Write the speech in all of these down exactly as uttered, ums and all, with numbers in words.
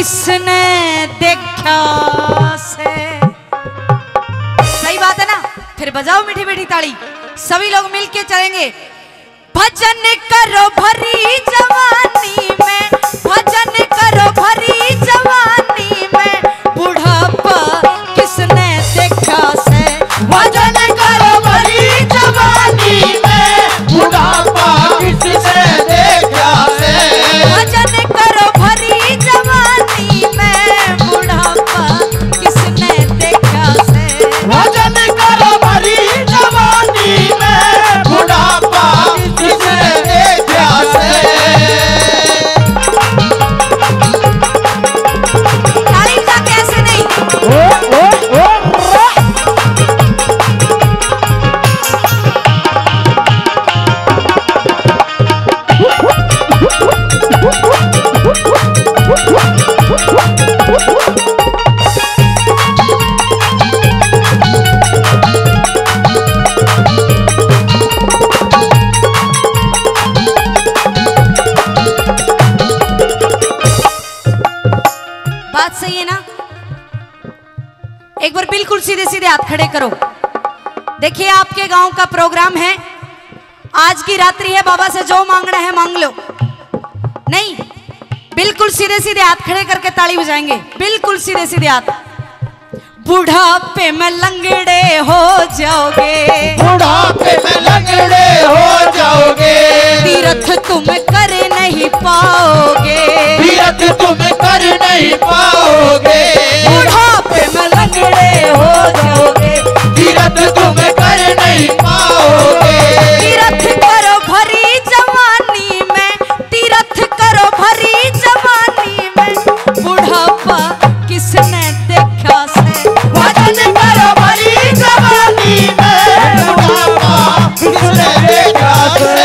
किसने देखा से। सही बात है ना? फिर बजाओ मीठी मीठी ताली, सभी लोग मिलके चलेंगे। भजन करो भरी जवानी में, भजन करो भरी जवानी में, बुढ़ापा किसने देखा से। भजन करो भरी जवानी में, बुढ़ापा किसने देखा से। भजन करो भरी जवानी में, बुढ़ापा किसने देखा से। भजन करो भरी जवानी में, बुढ़ापा किसने देखा से। ताली बजा के ऐसे नहीं। ओ, ओ, ओ, रा। बात सही है ना? एक बार बिल्कुल सीधे सीधे हाथ खड़े करो। देखिए, आपके गांव का प्रोग्राम है, आज की रात्रि है, बाबा से जो मांगना है मांग लो। नहीं, बिल्कुल सीधे सीधे हाथ खड़े करके ताली बजाएंगे, बिल्कुल सीधे सीधे हाथ। बुढ़ापे में लंगड़े हो जाओगे, बुढ़ापे में लंगड़े हो जाओगे। तीरथ तुम कर नहीं पाओगे, तीरथ तुम कर नहीं पाओगे। बुढ़ापे में लंगड़े हो जाओगे, तीरथ तुम कर नहीं पाओगे। तीरथ करो भरी जवानी में, तीरथ करो भरी जवानी में, बुढ़ापा किसने देखा से। भजन करो भरी जवानी में, बुढ़ापा किसने देखा से।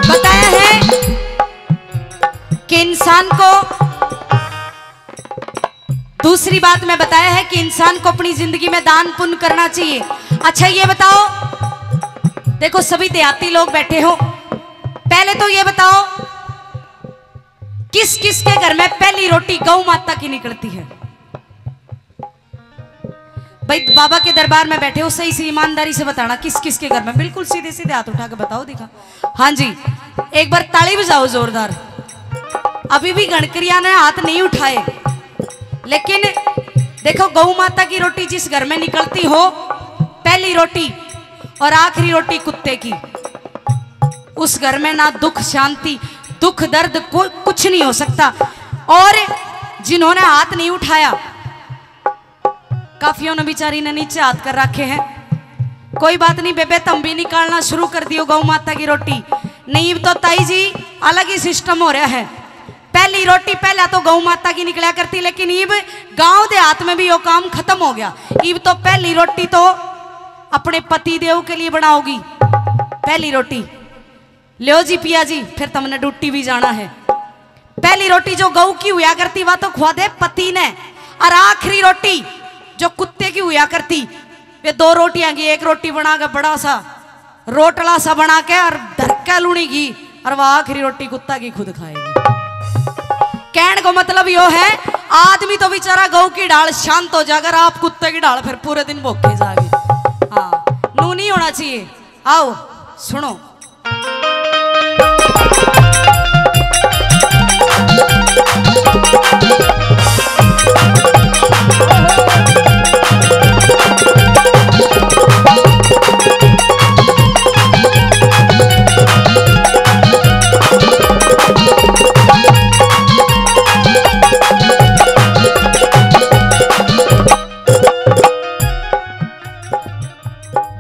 बताया है कि इंसान को, दूसरी बात में बताया है कि इंसान को अपनी जिंदगी में दान पुण्य करना चाहिए। अच्छा, ये बताओ, देखो, सभी देहाती लोग बैठे हो, पहले तो ये बताओ, किस किस के घर में पहली रोटी गौ माता की निकलती है? भाई, बाबा के दरबार में बैठे हो, सही से ईमानदारी से बताना, किस किस के घर में, बिल्कुल सीधे सीधे हाथ उठा के बताओ, दिखा। हाँ जी, एक बार ताली बजाओ जोरदार। अभी भी गणकरिया ने हाथ नहीं उठाए, लेकिन देखो, गौ माता की रोटी जिस घर में निकलती हो, पहली रोटी और आखिरी रोटी कुत्ते की, उस घर में ना दुख शांति, दुख दर्द को, कुछ नहीं हो सकता। और जिन्होंने हाथ नहीं उठाया, काफियों ने बेचारी ने नीचे हाथ कर रखे हैं। कोई बात नहीं बेबे, तुम भी निकालना शुरू कर दियो गौ माता की रोटी। नहीं तो ताई जी, अलग ही सिस्टम हो रहा है। पहली रोटी पहला तो गौ माता की निकला करती, लेकिन इब गांव देहात में भी यो काम खत्म हो गया। इब तो पहली रोटी तो अपने पति देव के लिए बनाओगी, पहली रोटी। ल्यो जी पिया जी, फिर तुमने ड्यूटी भी जाना है। पहली रोटी जो गऊ की हुआ करती, वह तो खुआ दे पति ने, और आखिरी रोटी जो कुत्ते की हुआ करती, वे दो रोटियां की एक रोटी बना के बड़ा सा रोटला सा बना के और धर के लूणी घी, और वह आखिरी रोटी कुत्ता की खुद खाएगी। कहने को मतलब यो है, आदमी तो बेचारा गऊ की ढाल शांत हो जाकर आप कुत्ते की ढाल फिर पूरे दिन भोगे जाएगी। हाँ, नू नहीं होना चाहिए। आओ सुनो।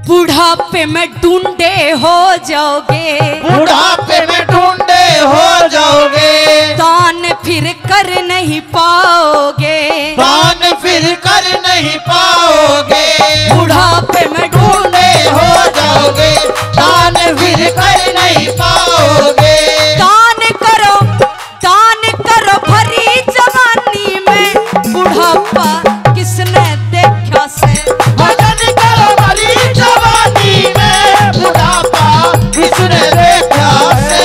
बुढ़ापे में ढूंढे हो जाओगे, बुढ़ापे में ढूंढे हो जाओगे। दान कर नहीं पाओगे। दान फिर कर नहीं पाओगे। बुढ़ापे में ढूंढे हो जाओगे। दान फिर कर नहीं पाओगे। दान करो, दान करो भरी जवानी में। बुढ़ापा किसने देखा से? भजन करो भरी जवानी में। बुढ़ापा किसने देखा से?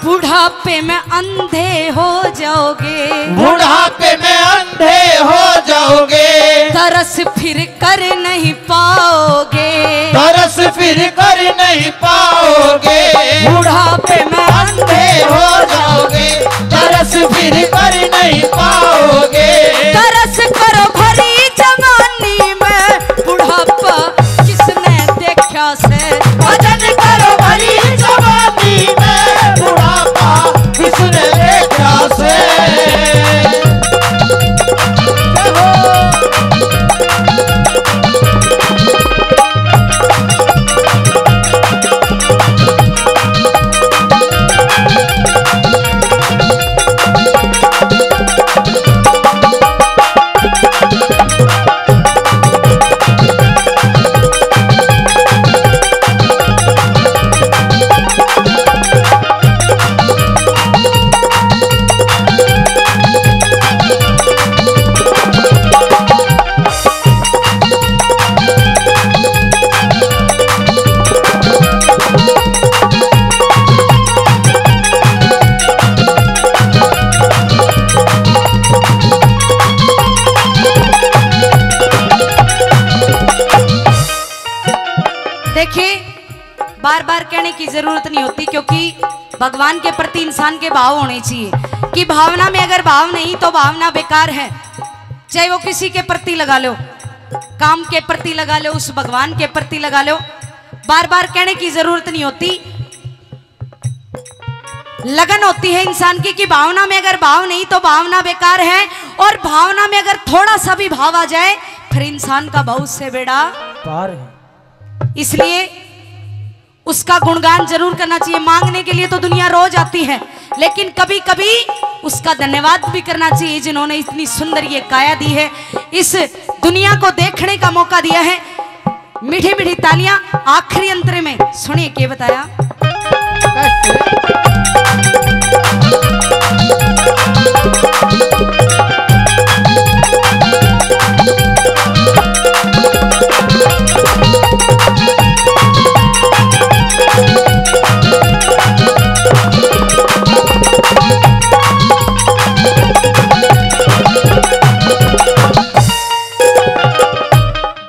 बुढ़ापे में अंधे हो जाओगे। बुढ़ापे में अंधे हो जाओगे। तरस फिर कर नहीं पाओगे। तरस फिर कर नहीं पाओगे। बुढ़ापे में अंधे हो जाओगे। तरस फिर कर नहीं पाओगे। तरस करो भरी जवानी में। बुढ़ापा किसने देखा से? भजन करो भरी जवानी में। बुढ़ापा किसने देखा से? देखिए, बार बार कहने की जरूरत नहीं होती, क्योंकि भगवान के प्रति इंसान के भाव होने चाहिए। कि भावना में अगर भाव नहीं तो भावना बेकार है। चाहे वो किसी के प्रति लगा लो, काम के प्रति लगा लो, उस भगवान के प्रति लगा लो, बार बार कहने की जरूरत नहीं होती। लगन होती है इंसान की कि भावना में अगर भाव नहीं तो भावना बेकार है, और भावना में अगर थोड़ा सा भी भाव आ जाए, फिर इंसान का बहुत से बेड़ा पार है। इसलिए उसका गुणगान जरूर करना चाहिए। मांगने के लिए तो दुनिया रोज आती है, लेकिन कभी कभी उसका धन्यवाद भी करना चाहिए, जिन्होंने इतनी सुंदर ये काया दी है, इस दुनिया को देखने का मौका दिया है। मीठी मीठी तालियां। आखिरी अंतरे में सुनिए के बताया।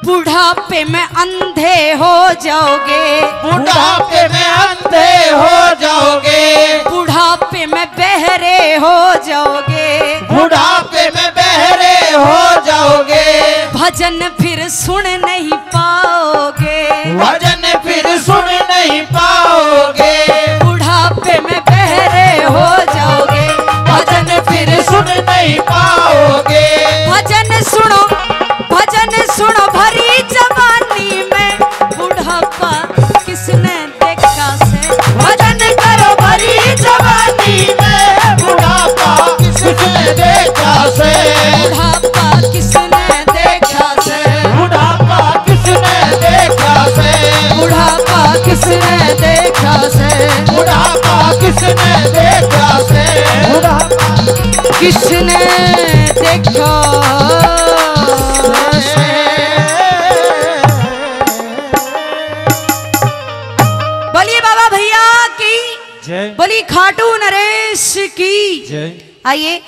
बुढ़ापे में अंधे हो जाओगे। बुढ़ापे में अंधे हो जाओगे। बुढ़ापे में बहरे हो जाओगे। बुढ़ापे में बहरे हो जाओगे। भजन फिर सुन नहीं पाओगे। भजन फिर सुन नहीं पाओगे। बुढ़ापे में बहरे हो जाओगे। भजन फिर सुन नहीं पाओगे। भजन सुनो, भजन सुनो भरी जवानी में। बुढ़ापा किसने देखा से? भजन करो भरी जवानी में। बुढ़ापा किसने देखा से? बुढ़ापा किसने देखा से? बुढ़ापा किसने देखा से? बुढ़ापा किसने देखा से? बुढ़ापा किसने देखा से? बुढ़ापा किसने देखा से? बोलिए बाबा भैया की जय। बोली खाटू नरेश की जय। आइए।